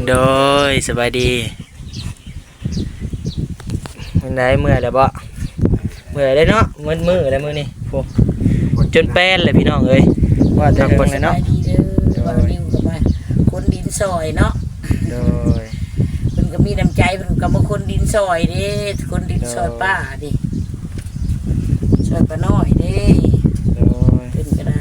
ໂດຍ ສະບາຍດີ. ເປັນໃດ ເມື່ອຍແລ້ວບໍ່? ເມື່ອຍເດ້ເນາະ ໝົດມື້ແລ້ວມື້ນີ້ ໂອ້ ຈົນແປນແລ້ວພີ່ນ້ອງເອີຍ ວ່າແຕ່ເຖິງແລ້ວເນາະ. ສະບາຍດີເດີ ໂດຍ ບ່າວນິວກໍມາຂົນດິນຊ່ອຍເນາະ. ໂດຍ ເພິ່ນກໍມີນ້ຳໃຈ ເພິ່ນກໍມາຂົນດິນຊ່ອຍເດ້ ຂົນດິນຊ່ອຍ ໂດຍ ປ້າເດ້ ຊ່ອຍປ້ານ້ອຍເດ້. ໂດຍ ເພິ່ນກໍໄດ້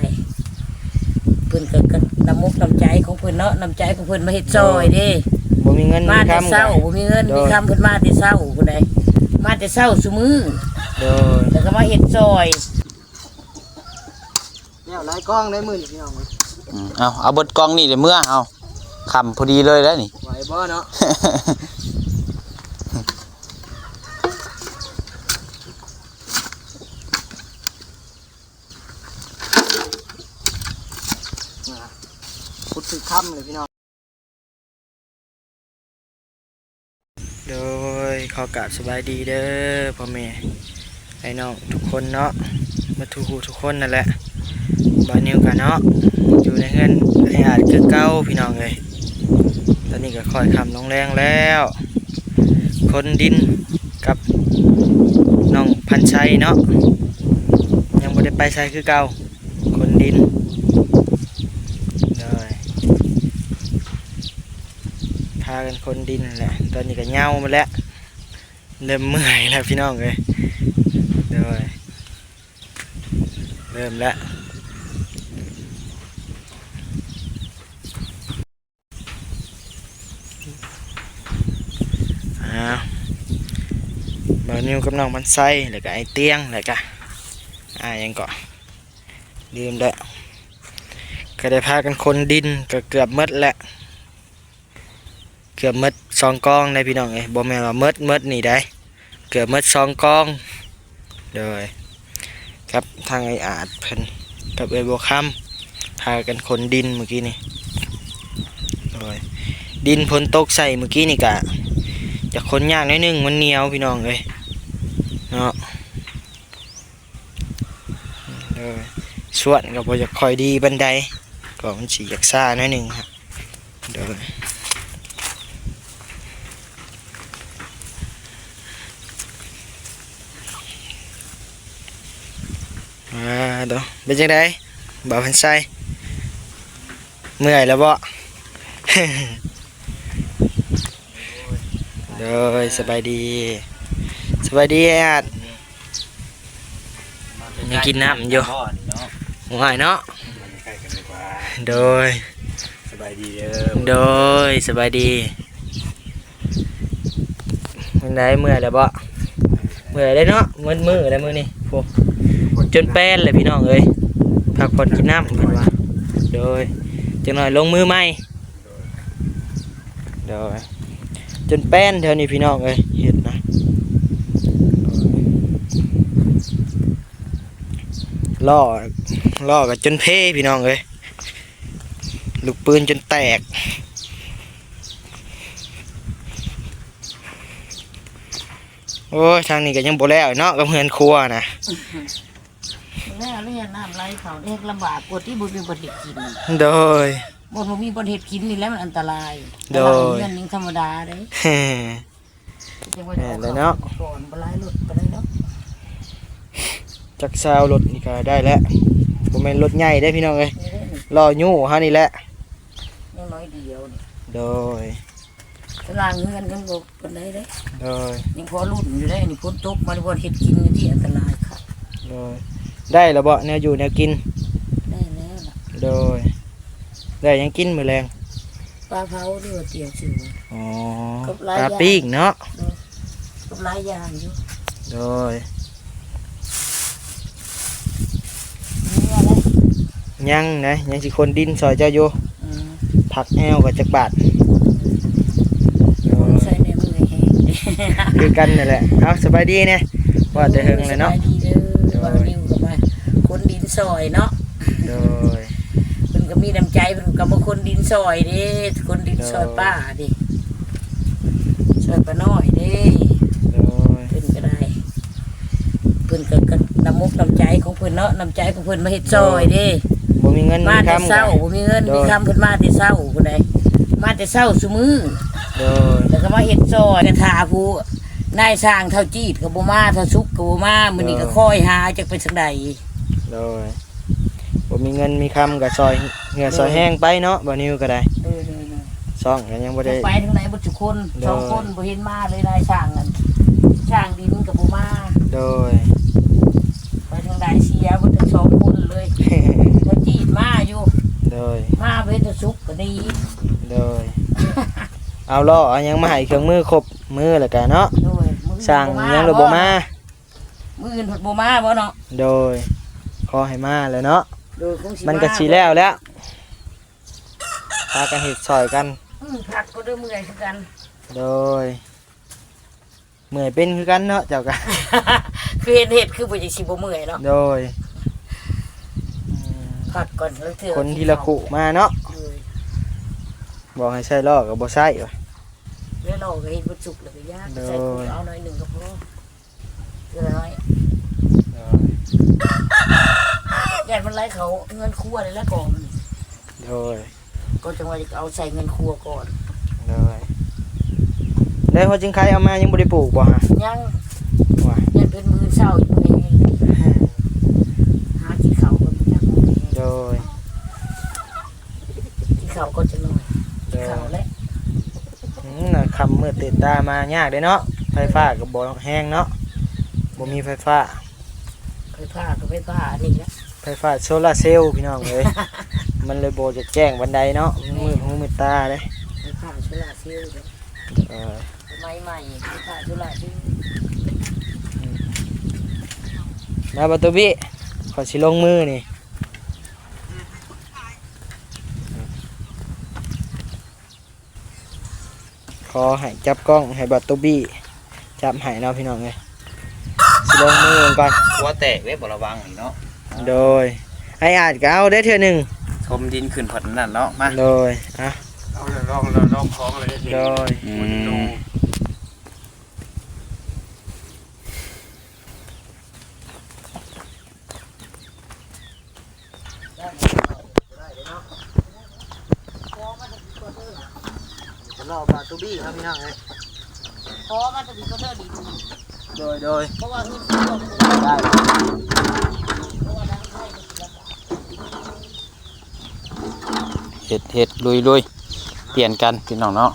ເພິ່ນກໍ ກໍນ້ຳອົກນ້ຳໃຈຂອງເພິ່ນເນາະ ນ້ຳໃຈຂອງເພິ່ນມາເຮັດຊ່ອຍເດ້. ໂດຍ ບໍ່ມີເງິນ ມາແຕ່ເຊົ້າ ມີຄຳກໍ ບໍ່ມີເງິນ ໂດຍ ມີຄຳ ເພິ່ນມາແຕ່ເຊົ້າພຸ້ນໃດ ມາແຕ່ເຊົ້າຊຸມື້. ໂດຍ ແລ້ວກໍມາເຮັດຊ່ອຍ. ແລ້ວຫຼາຍກອງໄດ໋ມື້ນີ້ພີ່ນ້ອງເອີຍ. ອືມ ເອົາ ເອົາເບິດກອງນີ້ເດ້ເມືອ ເອົາ ຄ່ຳພໍດີເລີຍແລ້ວນີ້ ໄຫວບໍ່ເນາະ? ຂຸດຖືກຄຳເລີຍພີ່ນ້ອງ. ໂດຍ ຂໍກາບສະບາຍດີເດີພໍ່ແມ່ອ້າຍນ້ອງທຸກຄົນເນາະ ໝົດທຸກຜູ້ທຸກຄົນນັ້ນແຫຼະ. ບ່າວນິວກະເນາະ ຢູ່ໃນເຮືອນອ້າຍອາດຄືເກົ່າພີ່ນ້ອງເອີຍ. ຕອນນີ້ກໍຄ່ອຍຄ່ຳລົງແລງແລ້ວ ຂົນດິນກັບນ້ອງພັນໄຊເນາະ ຍັງບໍ່ໄດ້ໄປໃສຄືເກົ່າ. ຂົນດິນ ໂດຍ ພາກັນຂົນດິນແຫຼະ. ຕອນນີ້ກໍເຍົາໝົດແລ້ວ ເລີ່ມເມື່ອຍແລ້ວພີ່ນ້ອງເອີຍ. ໂດຍ ເລີ່ມແລ້ວ. ອ້າວ ບ່າວນິວກັບນ້ອງພັນໄຊ ແລ້ວກະອ້າຍຕຽງ ແລ້ວກະອ້າຍຫຍັງເກາະ ລືມແລ້ວ ກໍໄດ້ພາກັນຂົນດິນ ກໍເກືອບໝົດແລ້ວ ເກືອບໝົດສອງກອງໄດ໋ພີ່ນ້ອງເອີຍ. ບໍ່ແມ່ນວ່າໝົດ ໝົດນີ້ໄດ໋ ເກືອບໝົດສອງກອງ. ໂດຍ ກັບທາງອ້າຍອາດເພິ່ນ ກັບເອື້ອຍບົວຄຳ ພາກັນຂົນດິນມື້ກີ້ນີ້. ໂດຍ ດິນຝົນຕົກໃສ່ມື້ກີ້ນີ້ກະຈະຂົນຍາກໜ້ອຍໜຶ່ງ ມັນໜຽວພີ່ນ້ອງເອີຍເນາະ. ໂດຍ ສວນກໍບໍ່ຢາກຄ່ອຍດີປານໃດ ກໍມັນຊິຢາກຊ້າໜ້ອຍໜຶ່ງ. ໂດຍ ອ່າ ໂດຍ ເປັນຈັ່ງໃດບ່າວພັນໄຊ ເມື່ອຍແລ້ວບໍ່? ໂດຍ ສະບາຍດີ ສະບາຍດີອ້າຍອາດ. ຍັງກິນນ້ຳຢູ່ ໂອ້ຍເນາະ. ໂດຍ ສະບາຍດີເດີ ໂດຍ ສະບາຍດີ. ເປັນໃດ ເມື່ອຍແລ້ວບໍ່? ເມື່ອຍເດ້ເນາະ ໝົດມື້ແລ້ວມື້ນີ້ ໂອ້ ຈົນແປນແລ້ວພີ່ນ້ອງເອີຍ. ພັກຜ່ອນກິນນ້ຳເພິ່ນວ່າ. ໂດຍ ຈັກໜ້ອຍລົງມືໃໝ່. ໂດຍ ຈົນແປນແຖວນີ້ພີ່ນ້ອງເອີຍ ເຮັດນະ. ໂດຍ ລໍ້ ລໍ້ກໍຈົນເພພີ່ນ້ອງເອີຍ ລູກປືນຈົນແຕກ. ໂອ້ຍ ທາງນີ້ກໍຍັງບໍ່ແລ້ວເນາະ ກັບເຮືອນຄົວນະ. ແລ້ວເລີຍ ນ້ຳໄຫຼເຂົ້າເດັກລຳບາກກວ່າທີ່ບໍ່ມີບ່ອນເຮັດກິນ. ໂດຍ ບໍ່ ບໍ່ມີບ່ອນເຮັດກິນນີ້ແຫຼະ ມັນອັນຕະລາຍ. ໂດຍ ຕະລາຍເຮືອນຍັງທຳມະດາເດ້. ແມ່ນແລ້ວເນາະ ກ່ອນບໍ່ຫຼາຍລົດປານໃດດອກ ຈັກຊາວລົດນີ້ກໍໄດ້ແລ້ວ. ບໍ່ແມ່ນລົດໃຫຍ່ເດ້ພີ່ນ້ອງເອີຍ ລໍ້ຍູ້ເຮົານີ້ແຫຼະ ນ້ອຍດຽວ. ໂດຍ ຕາລາງເຮືອນຍັງບໍ່ປານໃດເດ້. ໂດຍ ຍັງພໍລຸ້ນຢູ່ເດ້ ນີ້ຝົນຕົກມາ ບໍ່ເຮັດກິນຢູ່ທີ່ອັນຕະລາຍຄັກ. ໂດຍ ໄດ້ແລ້ວບໍ່ແນວຢູ່ແນວກິນ? ໄດ້ແລ້ວລະ. ໂດຍ ໄດ້ຫຍັງກິນມື້ແລງ? ປາເຜົາ ຫຼືວ່າຕຽວຊື່. ອໍ ກັບຫຼາຍຢ່າງ ປາປີ້ງເນາະ. ໂດຍ ກັບຫຼາຍຢ່າງຢູ່. ໂດຍ ຍັງນະ ຍັງຊິຂົນດິນຊ່ອຍເຈົ້າຢູ່. ອືມ ຜັກແອວກໍຈັກບາດ. ໂດຍ ໃສ່ແມ່ເມື່ອຍແຮງ ຄືກັນນັ້ນແຫຼະ. ເອົາ ສະບາຍດີແດ່ ວ່າແຕ່ເຫິງແລ້ວເນາະ. ສະບາຍດີເດີ ໂດຍ ບ່າວນິວກໍມາຂົນດິນຊ່ອຍເນາະ. ໂດຍ ເພິ່ນກໍມີນ້ຳໃຈ ເພິ່ນກໍມາຂົນດິນຊ່ອຍເດ້ ຂົນດິນ ໂດຍ ຊ່ອຍປ້າເດ້ ຊ່ອຍປ້ານ້ອຍເດ້. ໂດຍ ເພິ່ນກໍໄດ້ ເພິ່ນກໍ ກໍນ້ຳອົກນ້ຳໃຈຂອງເພິ່ນເນາະ ນ້ຳໃຈຂອງເພິ່ນມາເຮັດຊ່ອຍເດ້. ໂດຍ ບໍ່ມີເງິນ ມາແຕ່ເຊົ້າ ມີຄຳກໍ ບໍ່ມີເງິນ ໂດຍ ມີຄຳ ເພິ່ນມາແຕ່ເຊົ້າພຸ້ນໃດ ມາແຕ່ເຊົ້າຊຸມື້ ໂດຍ ແລ້ວກໍມາເຮັດຊ່ອຍ ກະຖ້າຜູ້ນາຍຊ່າງເຖົ້າຈີດກໍບໍ່ມາ ເຖົ້າສຸກກໍບໍ່ມາ ມື້ນີ້ກໍ ໂດຍ ຄອຍຫາຈັກໄປທາງໃດ ໂດຍ ບໍ່ມີເງິນມີຄຳກໍຊ່ອຍເຫື່ອ ໂດຍ ຊ່ອຍແຮງໄປເນາະ ບ່າວນິວກໍໄດ້ ໂດຍໆໆ ຊ່ອງກໍຍັງບໍ່ໄດ້ ໄປທາງໃດເບິດທຸກຄົນ ໂດຍ ສອງຄົນບໍ່ເຫັນມາເລີຍ ນາຍຊ່າງນັ້ນ ຊ່າງດິນກໍບໍ່ມາ ໂດຍ ໄປທາງໃດເສຍເບິດທັງສອງຄົນເລີຍ ເຖົ້າຈີດມາຢູ່ ໂດຍ ມາບໍ່ເຫັນເຖົ້າສຸກກໍໜີ ໂດຍ ເອົາລໍ້ເອົາຫຍັງມາໃຫ້ ເຄື່ອງມືຄົບມືແລ້ວກະເນາະ ໂດຍ ມື້ອື່ນ ຊ່າງ ບໍ່ມາ ຫຍັງລະບໍ່ມາ ບໍ່ເນາະ ມື້ອື່ນເພິ່ນບໍ່ມາບໍ່ເນາະ ໂດຍ ຂໍໃຫ້ມາແຫຼະເນາະ ໂດຍ ມັນກໍຊິແລ້ວແລ້ວ ພາກັນເຮັດຊ່ອຍກັນ ອື ພັກກໍເດີ ເມື່ອຍຄືກັນ ໂດຍ ເມື່ອຍເປັນຄືກັນເນາະ ເຈົ້າກະ ຄືເຫັນເຮັດ ຄືບໍ່ ຈັ່ງຊິບໍ່ເມື່ອຍເນາະ ໂດຍ ອືມ ພັກກ່ອນ ລາງເທື່ອ ຄົນທີລະຄຸມາເນາະ ໂດຍ ບອກໃຫ້ໃຊ້ລໍ້ກໍບໍ່ໃຊ້ວ່າ ແລ້ວລໍ້ກໍເຮັດບໍ່ສຸກ ແລ້ວກໍຢາກ ໂດຍ ໃຊ້ຄຸມເອົາໜ້ອຍໜຶ່ງກໍພໍ ເທື່ອລະໜ້ອຍ ໂດຍ ຢ້ານມັນໄຫຼເຂົ້າເຮືອນຄົວນີ້ແຫຼະ ກໍມັນ ໂດຍ ກໍຈັ່ງວ່າຈະເອົາໃສ່ເຮືອນຄົວກ່ອນ ໂດຍ ໄດ້ຫົວຈິງໄຄເອົາມາຍັງບໍ່ໄດ້ປູກບໍ່ຫະ ຍັງ ໂອ້ຍ ຢ້ານເພິ່ນມື້ເຊົ້າຢູ່ ຫາກິນເຂົ້າກ່ອນ ໂດຍ ກິນເຂົ້າກ່ອນຈັກໜ້ອຍ ໂດຍ ກິນເຂົ້າແລ້ວ ອືມ ຄ່ຳມືດຕື່ນຕາມາຍາກເດ້ເນາະ ໄຟຟ້າກໍບໍ່ແຮງເນາະ ບໍ່ມີໄຟຟ້າ ໄຟຟ້າກໍໄຟຟ້າອັນນີ້ແຫຼະ ໄຟຟ້າໂຊລາເຊວພີ່ນ້ອງເອີຍ ມັນເລີຍບໍ່ຈະແຈ້ງປານໃດເນາະ ມັນມືດຫູມືດຕາເດ້ ໄຟຟ້າໂຊລາເຊວເດ້ ເອີ ສະໄໝໃໝ່ ໄຟຟ້າໂຊລາເຊວ ອືມ ມາ ປະຕູບີ ຂ້ອຍຊິລົງມືນີ້ ຂໍໃຫ້ຈັບກ້ອງໃຫ້ບາຕູບີຈັບໃຫ້ເນາະພີ່ນ້ອງເອີຍ ຊິລົງມືເບິ່ງກ່ອນ ຫົວແຕກເດ້ບໍ່ລະວັງນີ້ເນາະ ໂດຍ ອ້າຍອາດກໍເອົາເດ້ເທື່ອໜຶ່ງ ຖົມດິນຂຶ້ນພັດນັ້ນເນາະ ມາ ໂດຍ ອ່ະ ເອົາລອງ ລອງຂອງເລີຍເດ້ ໂດຍ ອືມ ລໍບາຕູບີເນາະພີ່ນ້ອງເອີຍ ຂໍມາແຕ່ບີກໍເດີດີ ໂດຍ ໂດຍ ເພາະວ່າເງິນ ໄດ້ ເຮັດ ເຮັດ ລຸຍ ລຸຍ ປ່ຽນກັນພີ່ນ້ອງເນາະ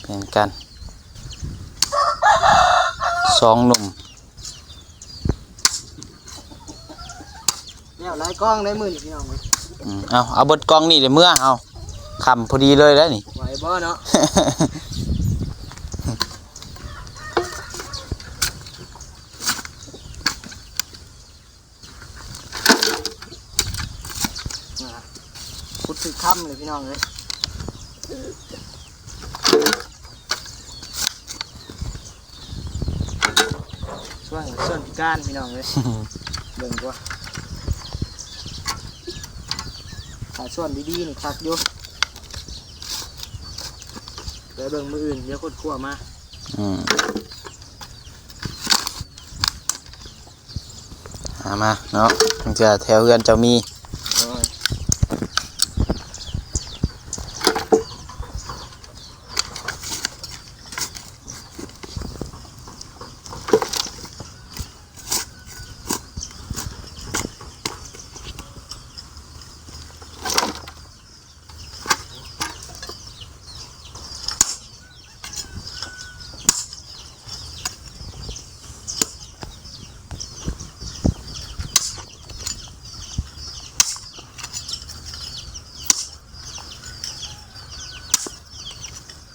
ປ່ຽນກັນ ສອງໜຸ່ມ ແລ້ວຫຼາຍກ້ອງໄດ້ມື້ນີ້ພີ່ນ້ອງເອີຍ ອືມ ເອົາ ເອົາເບິດກ້ອງນີ້ເດ້ເມືອເຮົາ ຄ່ຳພໍດີເລີຍແລ້ວນີ້ ໄຫວບໍ່ເນາະ ຂຸດຖືກຄຳເລີຍພີ່ນ້ອງເອີຍ ຊ່ວງ ຊ່ວງພິການພີ່ນ້ອງເອີຍ ເບິ່ງກວ່າ ຖ້າຊ່ວງດີໆນີ້ຄັກຢູ່ ໄປເບິ່ງມື້ອື່ນ ດຽວຄົນຄົວມາ ອືມ ຫາມາເນາະ ເທື່ອແຖວເຮືອນເຈົ້າມີ ໂດຍ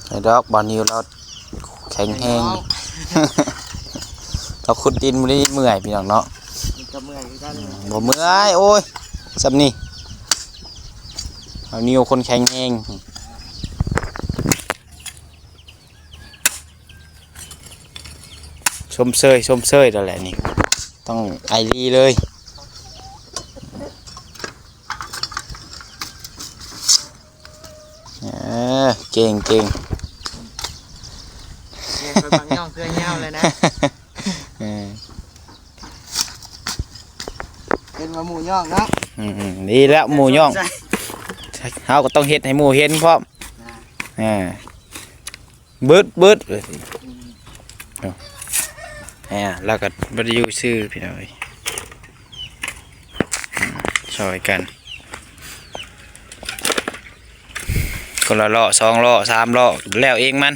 ໃຫ້ດອກ ບ່າວນິວລາວແຂງແຮງ ລາວຂຸດດິນມື້ນີ້ເມື່ອຍພີ່ນ້ອງເນາະ ມັນກໍເມື່ອຍຄືກັນ ອືມ ບໍ່ເມື່ອຍ ໂອ້ຍ ສ່ຳນີ້ ບ່າວນິວຄົນແຂງແຮງ. ຊົມເຊີຍ ຊົມເຊີຍແລ້ວແຫຼະນີ້ ຕ້ອງໄອລີເລີຍ ເອີ ເກັ່ງ ເກັ່ງ ເກັ່ງ ຂ້ອຍມັກຍ້ອງເຄືອຍາວເລີຍນະ ເອີ ເຫັນວ່າໝູ່ຍ້ອງເນາະ ອືມໆ ດີແລ້ວໝູ່ຍ້ອງ ໃສ່ ເຮົາກໍຕ້ອງເຮັດໃຫ້ໝູ່ເຫັນພ້ອມ. ອ່າ ເບິດໆ ວ່າຊີ້. ອືມ ເອົາ ແລະ ລາວກໍບໍ່ໄດ້ຢູ່ຊື່ພີ່ນ້ອງເອີຍ. ອືມ ຊ່ອຍກັນ ຄົນລະລໍ້ ສອງລໍ້ ສາມລໍ້ ແລ້ວເອງມັນ.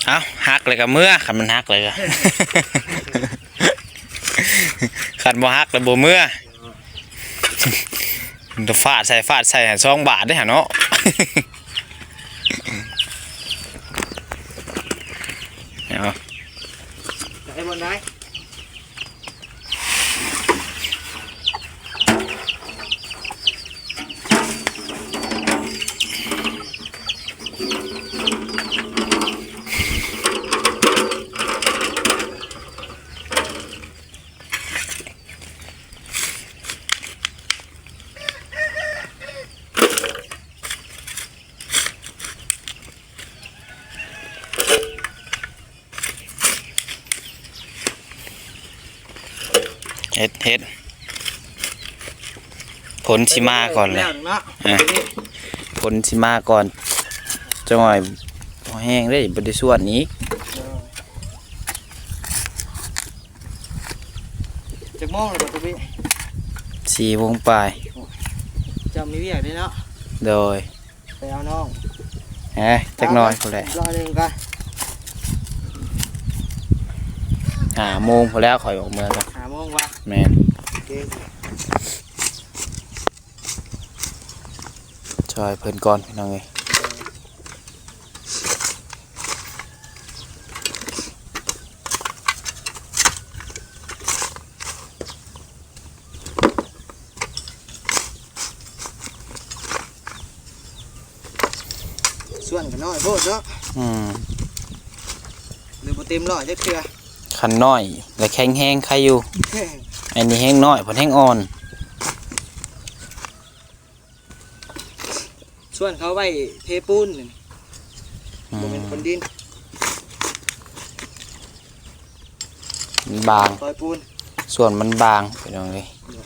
ເອົາ ຫັກແລ້ວກໍເມືອ ຄັນມັນຫັກແລ້ວກໍ ຄັນບໍ່ຫັກແລ້ວບໍ່ເມືອ. ມັນຕ້ອງຟາດໃສ່ ຟາດໃສ່ໃຫ້ສອງບາດເດ້ຫະເນາະ. ເອົາ ໄດ້ບໍ່ໄດ້? ເຮັດ ເຮັດ ຝົນຊິມາກ່ອນແຫຼະ. ແລ້ວເນາະ ອ່ະ ຝົນຊິມາກ່ອນ ຈັກໜ້ອຍບໍ່ແຮງເດ້ ບໍ່ໄດ້ສວນອີກ. ຈັກໂມງແລ້ວບໍ່ຕຸບີ? ສີ່ໂມງປາຍ. ເຈົ້າມີວຽກເດ້ເນາະ? ໂດຍ. ໄປເອົານ້ອງ ເອີ ຈັກໜ້ອຍພຸ້ນແຫຼະ ລໍໜຶ່ງກະ ຫ້າໂມງພຸ້ນແລ້ວ ຂ້ອຍອອກເມືອກະ ຫ້າໂມງວະ? ແມ່ນ ໂອເຄ ຊ່ອຍເພິ່ນກ່ອນພີ່ນ້ອງເອີຍ. ສ່ວນກໍນ້ອຍໂພດເນາະ. ອືມ ຫຼືບໍ່ເຕັມຮ້ອຍຈັກເທື່ອ. ຄັນນ້ອຍລະແຂງແຮງໄຄຢູ່ ອັນນີ້ແຮງນ້ອຍ ເພິ່ນແຮງອ່ອນ. ສ່ວນເຂົາໄວ້ເທປູນ ອືມ ບໍ່ແມ່ນຂົນດິນ ມັນບາງ ຊອຍປູນ ສ່ວນມັນບາງພີ່ນ້ອງເອີຍ. ໂດຍ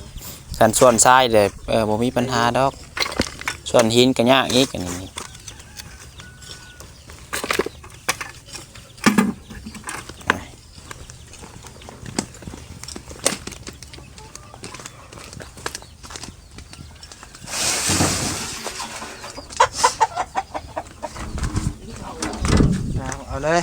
ຄັນສ່ວນຊາຍເດ້ ເອີ ບໍ່ມີບັນຫາດອກ ສ່ວນຫີນກໍຍາກອີກ ອັນນີ້. ເອົາເລີຍ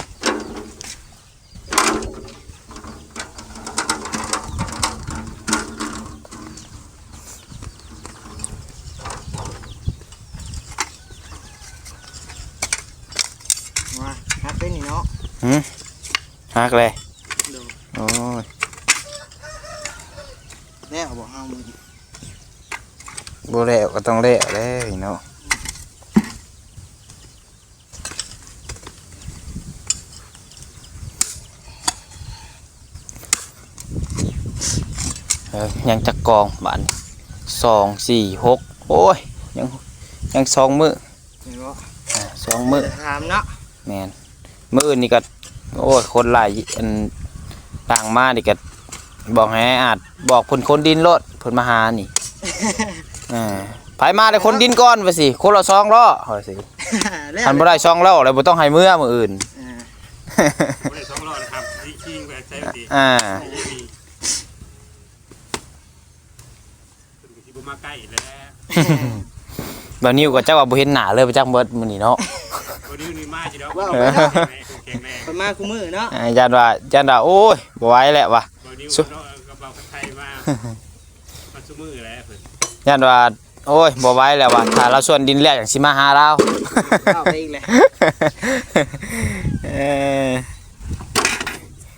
ມາ ຫັກເດ້ນີ້ເນາະ. ຫື ຫັກເລີຍ? ໂດຍ. ໂອ້ຍ ແລ້ວບໍ່ເຮົາມື້ນີ້? ບໍ່ແລ້ວກໍຕ້ອງແລ້ວແຫຼະເນາະ. ເອີ ຍັງຈັກກອງບາດນີ້? ສອງ ສີ່ ຫົກ ໂອ້ຍ ຍັງ ຍັງສອງມື້. ແມ່ນບໍ່? ອ່າ ສອງມື້ ຖາມເນາະ. ແມ່ນ ມື້ອື່ນນີ້ກໍ ໂອ້ຍ ຄົນຫຼາຍ ອັນ ຕ່າງມານີ້ກໍ ບອກໃຫ້ອ້າຍອາດ ບອກເພິ່ນຂົນດິນໂລດ ເພິ່ນມາຫານີ້. ເອີ ໃຜມາແລ້ວຂົນດິນກ່ອນ ວ່າຊິ ຄົນລະສອງລໍ້ ວ່າຊິ. ແລ້ວ ຄັນບໍ່ໄດ້ສອງລໍ້ແລ້ວ ບໍ່ຕ້ອງໃຫ້ເມືອມື້ອື່ນ. ເອີ ບໍ່ໄດ້ສອງລໍ້ນະ ທີ່ຂີ່ໄປໃສວ່າຊິ. ອ່າ ເພິ່ນກໍຊິບໍ່ມາໃກ້ແລ້ວ. ບ່າວນິວກໍຈັກວ່າບໍ່ເຫັນໜ້າເລີຍ ໄປຈັກເບິດມື້ນີ້ເນາະ. ບ່າວນິວນີ້ມາຢູ່ດອກ ເວົ້າໄປເນາະ ແຂງແຮງ ເພິ່ນມາຄູ່ມື້ເນາະ. ອ່າ ຢ້ານວ່າ ຢ້ານວ່າ ໂອ້ຍ ບໍ່ໄຫວແລ້ວວ່າ ບ່າວນິວເນາະ ກັບບ່າວໄທມາ ມາສູ່ມື້ແລ້ວເພິ່ນ ຢ້ານວ່າ ໂອ້ຍ ບໍ່ໄຫວແລ້ວວ່າ ຖ້າລາວສ່ວນດິນແລ້ວຈັ່ງຊິມາຫາລາວ. ເວົ້າໄປອີກແຫຼະ ເອີ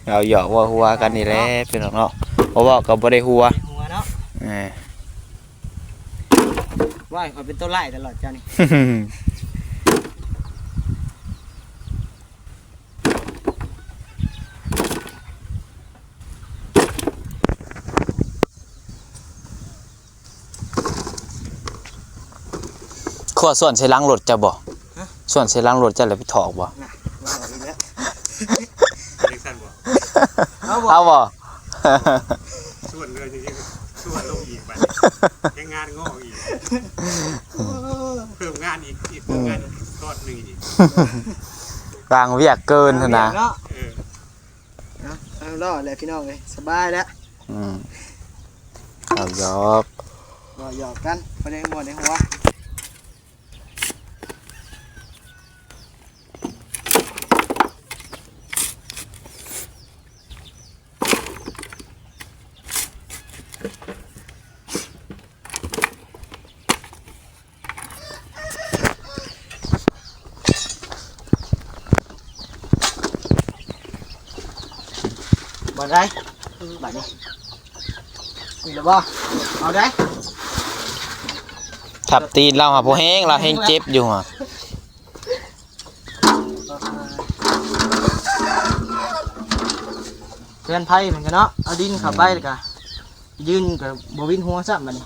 ເວົ້າຫຍອກເວົ້າຫົວກັນນີ້ແຫຼະ ພີ່ນ້ອງເນາະ ບໍ່ເວົ້າກໍບໍ່ໄດ້ຫົວ ບໍ່ໄດ້ຫົວເນາະ. ເອີ ວ່າຂ້ອຍເປັນຕົວຮ້າຍຕະຫຼອດເຈົ້ານີ້. ຂົວສ່ວນໃສ່ຫຼັງລົດເຈົ້າບໍ່? ຮະ? ສ່ວນໃສ່ຫຼັງລົດເຈົ້າແລ້ວໄປຖອກບໍ່? ນະ ເວົ້າອີກແລ້ວ ເອົາບໍ່? ເອົາບໍ່? ເອົາບໍ່? ແຮງງານງອກອີກ ເພີ່ມງານອີກ ອີກ ເພີ່ມງານທອດໜຶ່ງອີກ ວາງວຽກເກີນຫັ້ນນະ ເນາະ ເອີ ເອົາ ເອົາ ລໍແຫຼະພີ່ນ້ອງເອີຍ ສະບາຍແລ້ວ ອືມ ເອົາຫຍອກ ເວົ້າຫຍອກກັນ ພໍໄດ້ຫົວໄດ້ຫົວ. ບໍ່ໄດ້ ບາດນີ້ ມີແລ້ວບໍ່? ເອົາໄດ້ ທັບຕີນລາວຫາບໍ່ແຮງ ລາວແຮງເຈັບຢູ່ຫາ. ເຮືອນໄຜ່ເພິ່ນກະເນາະ ເອົາດິນເຂົ້າໄປ ອືມ ແລ້ວກະຢືນກະບໍ່ວິນຫົວຊ້ຳບາດນີ້.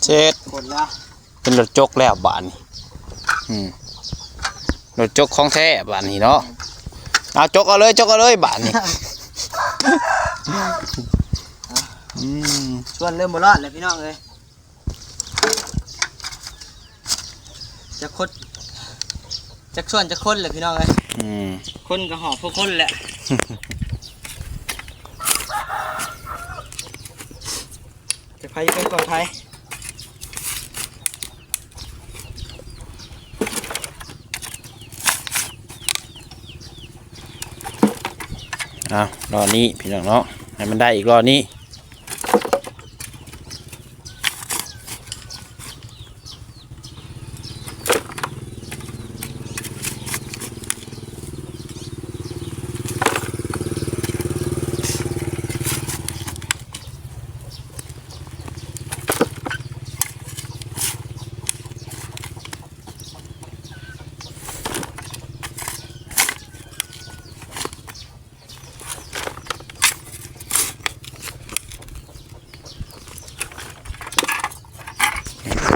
ເສັດ ຄົນລະ ເປັນລົດຈົກແລ້ວບາດນີ້ ອືມ ລົດຈົກຂອງແທ້ບາດນີ້ເນາະ ເອົາ ຈົກເອົາເລີຍ ຈົກເອົາເລີຍບາດນີ້ ອືມ ຊວນເລີ່ມບໍ່ລອດແລ້ວພີ່ນ້ອງເອີຍ. ຈັກຄົນ ຈັກສ່ວນຈັກຄົນແຫຼະພີ່ນ້ອງເອີຍ ອືມ ຄົນກໍຫອບພວກຄົນແຫຼະ ຈັກໃຜເປັນຂອງໃຜ. ເອົາ ລໍນີ້ພີ່ນ້ອງເນາະ ໃຫ້ມັນໄດ້ອີກລໍນີ້.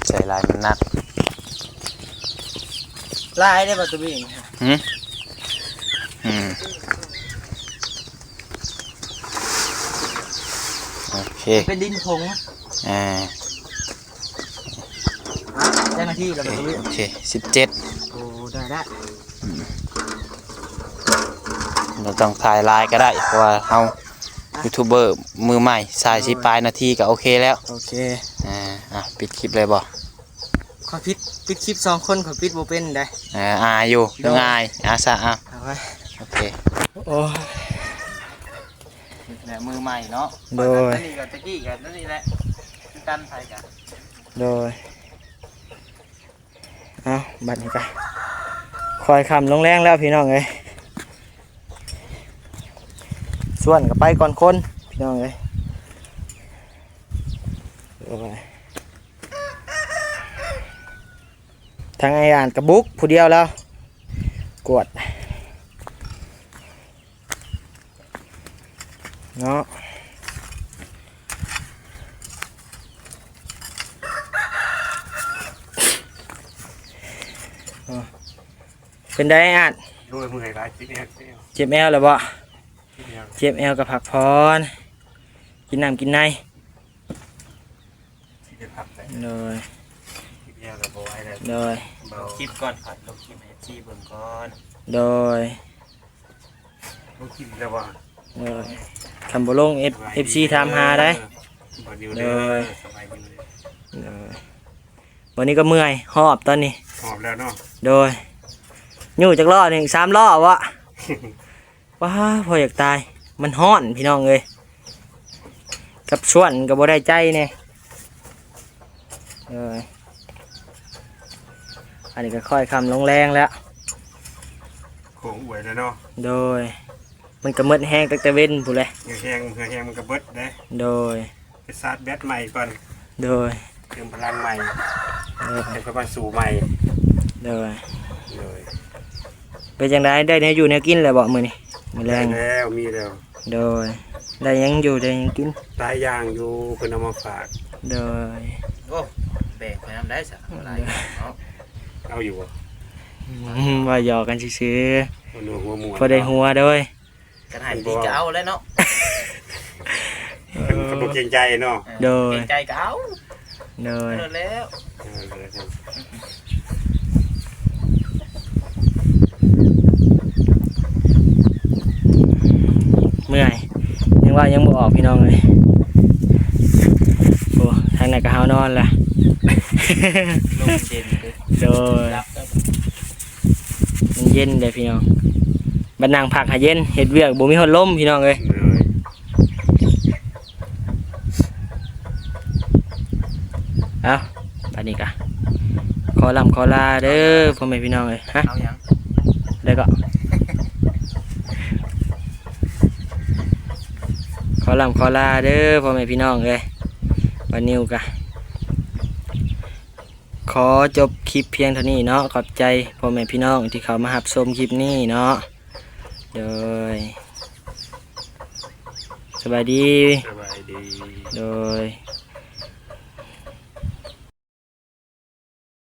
ໃສ່ຫຼາຍມັນໜັກ ຫຼາຍເດ້ບໍ່ຕູບີນ ຫືມ ອືມ ໂອເຄ ເປັນດິນຜົງ ອ່າ. ຈັກນາທີແລ້ວ ໂອເຄ ສິບເຈັດ ໂອ້ ໄດ້ລະ ອືມ ບໍ່ຕ້ອງຖ່າຍຫຼາຍກໍໄດ້ ເພາະວ່າເຮົາຢູທູບເບີມືໃໝ່ ສາຍສິບປາຍນາທີກໍໂອເຄແລ້ວ ໂອເຄ ອ່າ ອ່ະ ປິດຄລິບເລີຍບໍ່? ຂ້ອຍປິດ ປິດຄລິບສອງຄົນ ຂ້ອຍປິດບໍ່ເປັນໃດ ອ່າ ອາຍຢູ່ ງ່າຍ ອາຊະ ອ່ະ ໂອເຄ ໂອ້ຍ ແບບມືໃໝ່ເນາະ ໂດຍ ອັນນີ້ກໍຕະກີ້ກໍອັນນີ້ແຫຼະ ຄືກັນ ໃຜກໍ ໂດຍ ເອົາ ບັດນີ້ກະຄ່ອຍຄ່ຳລົງແລງແລ້ວພີ່ນ້ອງເອີຍ ສ່ວນກໍໄປກ່ອນຄົນພີ່ນ້ອງເອີຍ ໂອ້ຍ ທາງອ້າຍອາດກະບຸກຜູ້ດຽວແລ້ວ ກວດ ເນາະ ເປັນໃດອ້າຍອາດ? ໂອ້ຍ ເມື່ອຍຫຼາຍ ເຈັບແອວ ເຈັບແອວ ເຈັບແອວແລ້ວບໍ່? ເຈັບແອວ ເຈັບແອວກໍພັກຜ່ອນ ກິນນ້ຳກິນໃນ ຊິໄດ້ພັກແລ້ວ ໂດຍ ເຈັບແອວກໍບໍ່ໄຫວແລ້ວ ໂດຍ ເບົາ ລົງຄລິບກ່ອນ ປັດລົງຄລິບໃຫ້ເອັຟຊີເບິ່ງກ່ອນ ໂດຍ ລົງຄລິບແລ້ວວ່າ ໂດຍ ຄັນບໍ່ລົງ ເອັຟ ເອັຟຊີຖາມຫາໄດ໋ ເອີ ບໍ່ຢູ່ເດີ ໂດຍ ສະບາຍດີເດີ ໂດຍ ບັດນີ້ກໍເມື່ອຍ ຫອບຕອນນີ້ ຫອບແລ້ວເນາະ ໂດຍ ຢູ່ຈັກລໍ້ນີ້ ສາມລໍ້ບໍ? ປ້າ ພໍຢາກຕາຍ ມັນຮ້ອນພີ່ນ້ອງເອີຍ ກັບຊວນກໍບໍ່ໄດ້ໃຈແດ່. ເອີ ອັນນີ້ກໍຄ່ອຍຄ່ຳລົງແລງແລ້ວ ໂຄ້ງອວຍແລ້ວເນາະ. ໂດຍ ມັນກໍໝົດແຮງຕັ້ງແຕ່ເວັນພຸ້ນແຫຼະ ເຫື່ອແຮງ ເຫື່ອແຮງມັນກໍເບິດເດ້. ໂດຍ ໄປຊາດແບັດໃໝ່ກ່ອນ. ໂດຍ ເຕີມພະລັງໃໝ່. ໂດຍ ແລ້ວຄ່ອຍມາສູ້ໃໝ່. ໂດຍ ໂດຍ ເປັນຈັ່ງໃດ ໄດ້ແນວຢູ່ແນວກິນແລ້ວບໍ່ມື້ນີ້ ມື້ແລງ? ໄດ້ແລ້ວ ມີແລ້ວ. ໂດຍ ໄດ້ຫຍັງຢູ່ ໄດ້ຫຍັງກິນ? ຫຼາຍຢ່າງຢູ່ ເພິ່ນເອົາມາຝາກ. ໂດຍ ໂອ້ ແບ່ງໄປນຳໄດ້ຊະ ຫຼາຍເນາະ. ເອົາຢູ່ບໍ່? ອືມ ວ່າຫຍອກກັນຊື່ໆ ຫົວໜູຫົວມ່ວນ ພໍໄດ້ຫົວໂດຍ. ຄັນໃຫ້ດີກໍເອົາແຫຼະເນາະ ເອີ ກໍບໍ່ເກງໃຈເນາະ. ໂດຍ ເກງໃຈກໍເອົາ. ໂດຍ ເອົາແລ້ວ ເອີ ເມື່ອຍ ຍັງເວົ້າຍັງບໍ່ອອກພີ່ນ້ອງເອີຍ. ໂອ້ ທາງນັ້ນກໍຫາວນອນລະ ລົມເຢັນເດ້. ໂດຍ ມັນເຢັນເດ້ພີ່ນ້ອງ ບັດນັ່ງພັກຫາເຢັນ ເຮັດວຽກບໍ່ມີພັດລົມພີ່ນ້ອງເອີຍ. ໂດຍ ເອົ້າ ບາດນີ້ກະຂໍລ່ຳຂໍລາເດີພໍ່ແມ່ພີ່ນ້ອງເອີຍ. ຮະ ເອົາຫຍັງ? ແລ້ວກໍ ຂໍລ່ຳຂໍລາເດີພໍ່ແມ່ພີ່ນ້ອງເອີຍ. ບາດນິວກະຂໍຈົບຄລິບພຽງເທົ່ານີ້ເນາະ. ຂອບໃຈພໍ່ແມ່ພີ່ນ້ອງທີ່ເຂົ້າມາຮັບຊົມຄລິບນີ້ເນາະ. ໂດຍ ສະບາຍດີ. ສະບາຍດີ. ໂດຍ.